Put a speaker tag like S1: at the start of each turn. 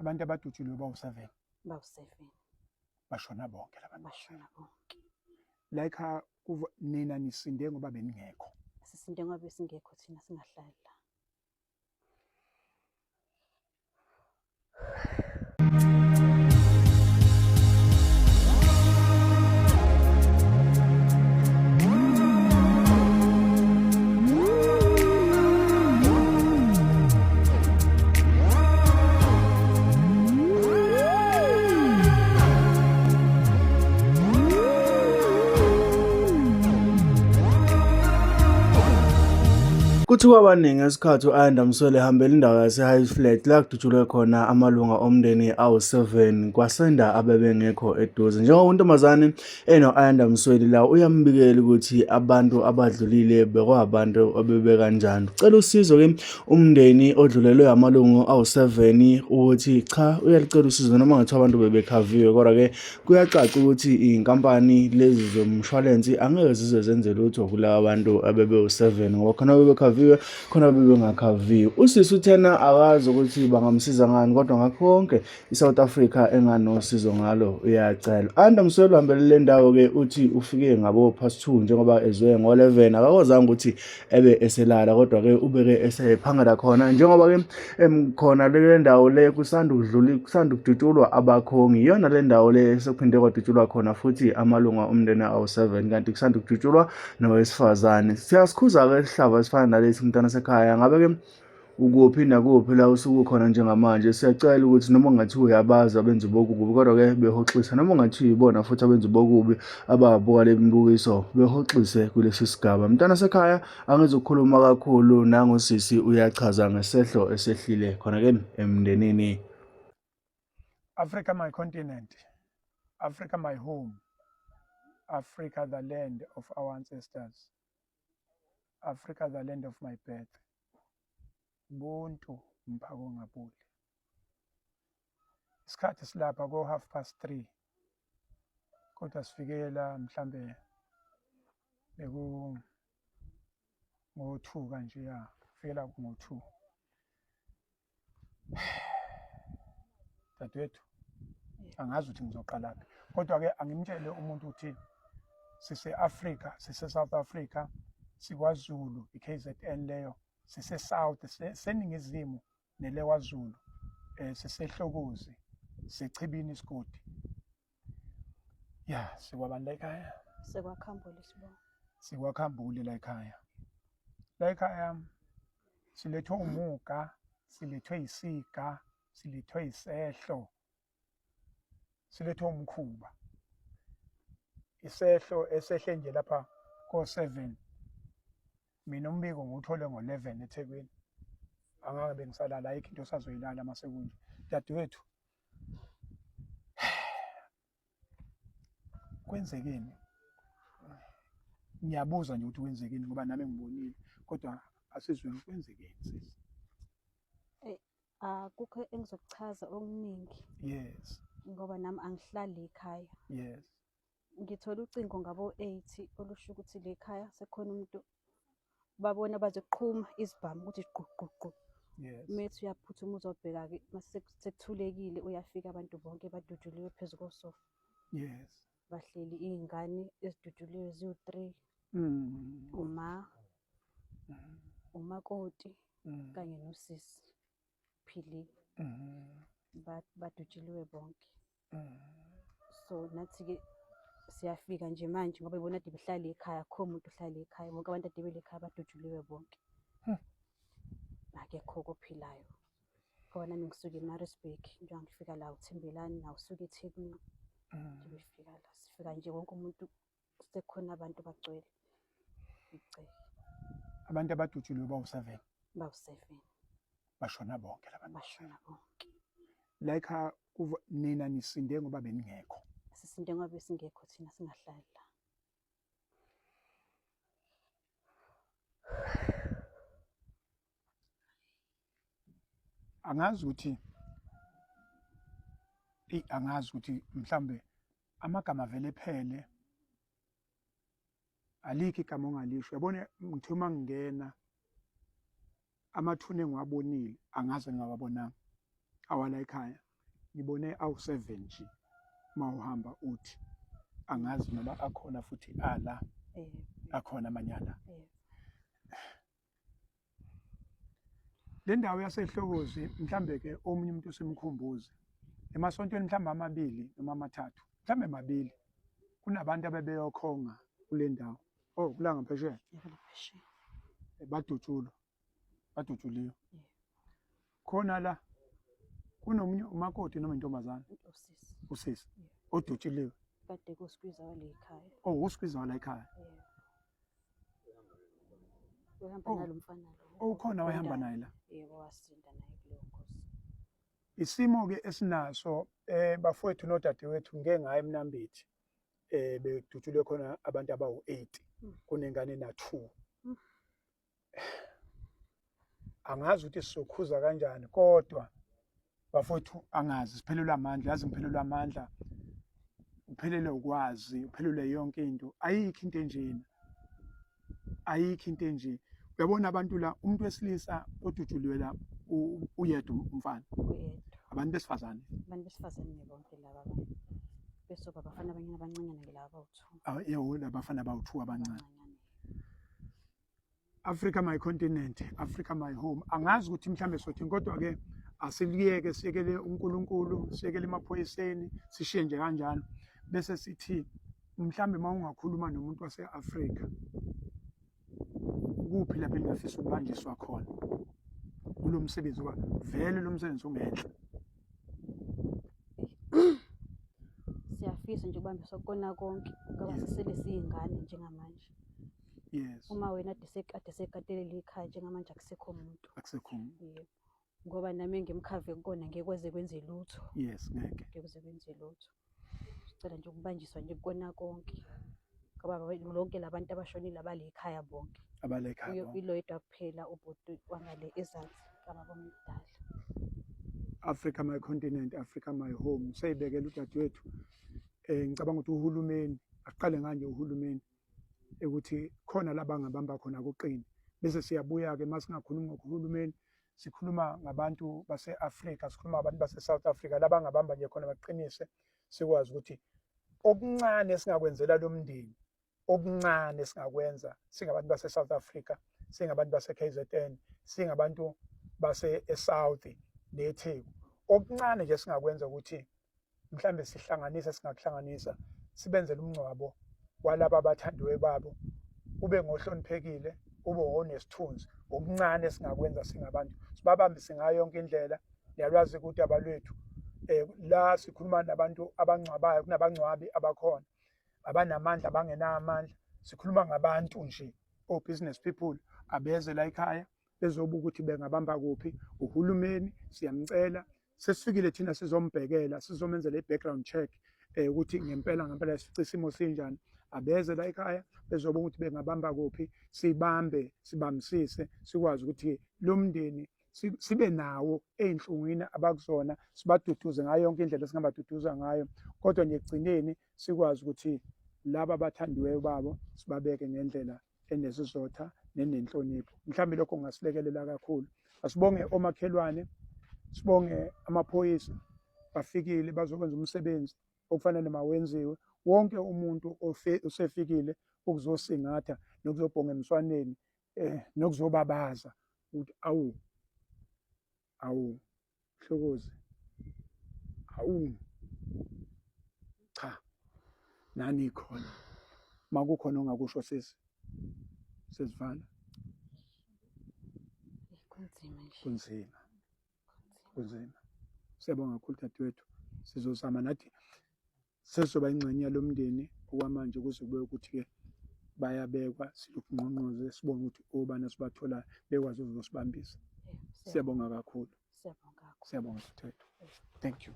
S1: Abantu abadutshuliwe bawu-7.
S2: Bawu-7.
S1: Bashona bonke labantu.
S2: Bashona bonke.
S1: Like nina nisinde ngoba beningekho.
S2: Sisinde ngoba besingekho thina, singahlali la.
S3: Kuthiwa abaningi ngesikhathi u-Ayanda Msweli ehambela indawo yase-High Flat la kudutshulwe khona amalunga omndeni awu-7 kwasenda abebengekho eduze. Njengoba untombazane eno-Ayanda Msweli la uyambikela ukuthi abantu abadlulile bekwabantu abebekanjani. Ucela usizo-ke umndeni odlulelwe amalungu awu-7 ukuthi cha uyalicela usizo noma ngathiwa abantu bebekhaviwe kodwa-ke kuyacaca ukuthi iy'nkampani lezi zomshwalensi angeke zize zenze lutho kulaba bantu abebewu-7 ngoba khona bebekhaviwe khona bebengakhaviwe. Usisi uthena akazi ukuthi bangamsiza ngani kodwa ngakho konke iSouth Africa enganosizo ngalo uyacela. Anda Msweli uhambele le ndawo-ke uthi ufike ngabo past 2 njengoba ezwe ngo-11 akakwazanga ukuthi ebe eselala kodwa-ke ubeke esephangela khona njengoba-ke khona le ndawo le kusanda ukudlula kusanda ukudutshulwa abakhongi iyona le ndawo le sekuphinde kwadutshulwa khona futhi amalunga omndeni awu-7 kanti kusanda ukudutshulwa nowesifazane. Siyasikhuza-ke isihlava esifana nalesi mntana sekhaya ngabe-ke ukuphi nakuphi la usuke ukhona njengamanje. Siyacela ukuthi noma kungathiwa uyabazi abenzi bokubi kodwa-ke behoxisa, noma kungathiwa ibona futhi abenzi bokubi ababuka le mibukiso behoxise kulesi sigaba. Mntana sekhaya angizukukhuluma kakhulu nangosisi uyachaza ngesehlo esehlile khona-ke emndenini.
S1: Africa my continent, Africa my home, Africa the land of our ancestors, Africa the land of my birth. Ubuntu umphako ongaboli. Isikhathi silapha ko half past 3 kodwa sifike la mhlambe beku ngo-2 kanje ya fike la ngo-2. Dadewethu, angazi ukuthi ngizoqalaphi kodwa-ke angimtshele umuntu ukuthi sise-Afrika, sise-South Africa, sikwaZulu, i-KZN leyo, sise-South, seningizimu nelewaZulu, sisehlokozi, sechibini isigodi. Ya, sikwabani la ekhaya?
S2: Sikwakhambule sibonga.
S1: Sikwakhambule la ekhaya. La ekhaya silethwe umuga, silethwe isiga, silethwe isehlo, silethwe umkhuba. Isehlo esehle nje lapha ko-7 mina umbiko ngiwuthole ngo-11 eThekwini. Angeke bengisalala, ayikho into osazoyilala uma sekunje. Dadewethu, kwenzekeni? Ngiyabuza nje ukuthi kwenzekeni ngoba nami ngibonile kodwa asizweni kwenzekeni sisi.
S2: Akukho engizokuchaza okuningi.
S1: Yes.
S2: Ngoba nami angihlali ekhaya.
S1: Yes.
S2: Ngithole ucingo ngabo-8 olusho ukuthi le khaya sekukhona umuntu babona baze kuqhuma izibhamu ukuthi gqu gqu gqu.
S1: Yes.
S2: Methi uyaphuthuma uzobheka-ke mase sekuthulekile uyafika abantu bonke badutshuliwe phezu kosofa.
S1: Yes.
S2: Bahleli iy'ngane ezidutshuliwe ziwu-3. Uma, umakoti kanye nosisi Philile. Badutshuliwe bonke. So nathi-ke siyafika nje manje ngoba ibona kade behlala ekhaya, akukho muntu ohlala ekhaya. Bonke abantu ade bele ekhaya badutshuliwe bonke. Akekho ophilayo. Ngoba nami ngisuke eMaritzburg, njengoba ngifika la uThembelani nawe usuke eThekwini. Nje befika la, sifika nje wonke umuntu sekukhona abantu bagcwele igceke.
S1: Abantu abadutshuliwe bawu-7.
S2: Bawu-7.
S1: Bashona bonke labantu.
S2: Bashona bonke.
S1: La ekhaya nina nisinde ngoba beningekho.
S2: Sisinde ngoba besingekho thina singahlali la.
S1: Angazi ukuthi eyi angazi ukuthi mhlambe amagama vele ephele alikho igama ongalisho. Yabona ngithe uma ngingena amathuna engiwabonile angaze ngingawabonanga awala ekhaya. Ngibone awu-7 nje uma uhamba uthi angazi noma akhona futhi ala akhona amanye ala. Le ndawo yaseHlokozi mhlambe ke omunye umuntu simkhumbuze emasontweni mhlambe amabili noma amathathu mhlambe mabili kunabantu abebeyokhonga kule ndawo. Oh, kula ngaphesheya. Badutshulwa. Badutshuliwe. Khona la kunomunye umakoti noma intombazane?
S2: Usisi.
S1: Usisi. Odutshuliwe.
S2: Kade kuskwiza wale ekhaya.
S1: Oh, uskwiza wala ekhaya.
S2: Uhamba
S1: Oh.
S2: nalo mfana lo.
S1: Oh, ukhona wayehamba naye la.
S2: Yebo, wasinda naye kuleyo ngozi.
S1: Isimo ke esinaso bafowethu nodadewethu ngeke ngaye eMnambithi bedutshulwe khona abantu abawu-8 kunengane na-2. Angazi ukuthi sizokhuza kanjani kodwa bafowethu angazi siphelelwe amandla, yazi ngiphelelwe amandla, uphelelwe ukwazi, uphelelwe yonke into. Ayikho into enjena, ayikho into enje. Uyabona abantu la, umuntu wesilisa odutshuliwe la uyedwa umfana,
S2: Uyedwa.
S1: abantu besifazane
S2: Abantu besifazane bonke laba abanye. Bese kuba abafana abanye abancanyana ke laba abawu-2.
S1: Ah, yebo, labafana abawu-2 abancane.
S2: Abancanyane.
S1: Africa my continent, Africa my home. Angazi ukuthi mhlambe sothini kodwa ke asiliyeke siyekele uNkulunkulu, siyekele emaphoyiseni, sishiye nje kanjalo. Bese sithi mhlambe uma ungakhuluma nomuntu wase-Afrika kuphi lapho engingafisa ukubanjiswa khona kulo msebenzi ngoba vele lo msebenzi ungenhla.
S2: Siyafisa nje ukubambiswa kukona konke ngoba sisele siyingane njengamanje.
S1: Yes.
S2: Uma wena kade sekatelele ikhaya njengamanje akusekho muntu.
S1: Akusekho muntu.
S2: Yebo. Ngoba nami engimkhave kukona ngeke kwaze kwenze lutho.
S1: Yes, ngeke.
S2: Ngeke kuze kwenze lutho. Sicela nje ukubanjiswa nje kukona konke. Ngoba lonke labantu abashonile abale ekhaya bonke.
S1: Abale ekhaya bonke.
S2: Ilo yedwa kuphela ubhuti wangale ezansi kababa omdala.
S1: Africa my continent, Africa my home. Seyibekela udadewethu. Ngicabanga ukuthi uhulumeni aqale nganje uhulumeni ukuthi khona la bangabamba khona kuqine. Bese siyabuya-ke uma singakhulumi ngohulumeni, sikhuluma ngabantu base-Afrika, sikhuluma ngabantu base-South Africa, la bangabamba nje khona baqinise, sikwazi ukuthi okuncane esingakwenzela lo mndeni, okuncane esingakwenza singabantu base-South Africa, singabantu base-KZN, singabantu base-South neTheku, okuncane nje esingakwenza ukuthi mhlambe sihlanganise singakuhlanganisa sibenzele umngcwabo walaba abathandiwe babo ube ngohloniphekile ube onesithunzi. Okuncane esingakwenza singabantu sibabambise ngayo yonke indlela. Niyalwazi udaba lwethu la sikhuluma nabantu abangcwabayo, kunabangcwabi abakhona abanamandla abangenawo amandla. Sikhuluma ngabantu nje, o-business people abeze la ekhaya bezobuka ukuthi bengabamba kuphi. Uhulumeni siyamcela, sesifikile thina sizombhekela, sizomenzela i-background check ukuthi ngempela ngempela sifice isimo sinjani. Abeze la ekhaya bezobona ukuthi bengabamba kuphi, sibambe sibambisise, sikwazi ukuthi lo mndeni sibe nawo ey'nhlungwini abakuzona, sibaduduze ngayo yonke indlela esingabaduduza ngayo, kodwa nje ekugcineni sikwazi ukuthi laba abathandiweyo babo sibabeke ngendlela enesizotha nenenhlonipho. Mhlawumbe lokho kungasilekelela kakhulu. Asibonge omakhelwane, sibonge amaphoyisa, bafikile bazokwenza umsebenzi okufanele mawenziwe. Wonke umuntu osefikile ukuzosingatha nokuzobhonga emswaneni nokuzobabaza ukuthi awu awu Hlokozi, awu cha nani khona makukhona ongakusho sisi sesivala.
S2: Kunzima nje.
S1: Kunzima. Kunzima. Siyabonga kakhulu dadewethu. Sizozama nathi sesizoba ingxenye yalomndeni okwamanje kuze kube ukuthi-ke bayabekwa, silokhu ngqongqoze sibonge ukuthi obani esibatholayo bekwazi ukuzosibambisa. Siyabonga kakhulu.
S2: Siyabonga kakhulu.
S1: Siyabonga dadewethu. Thank you.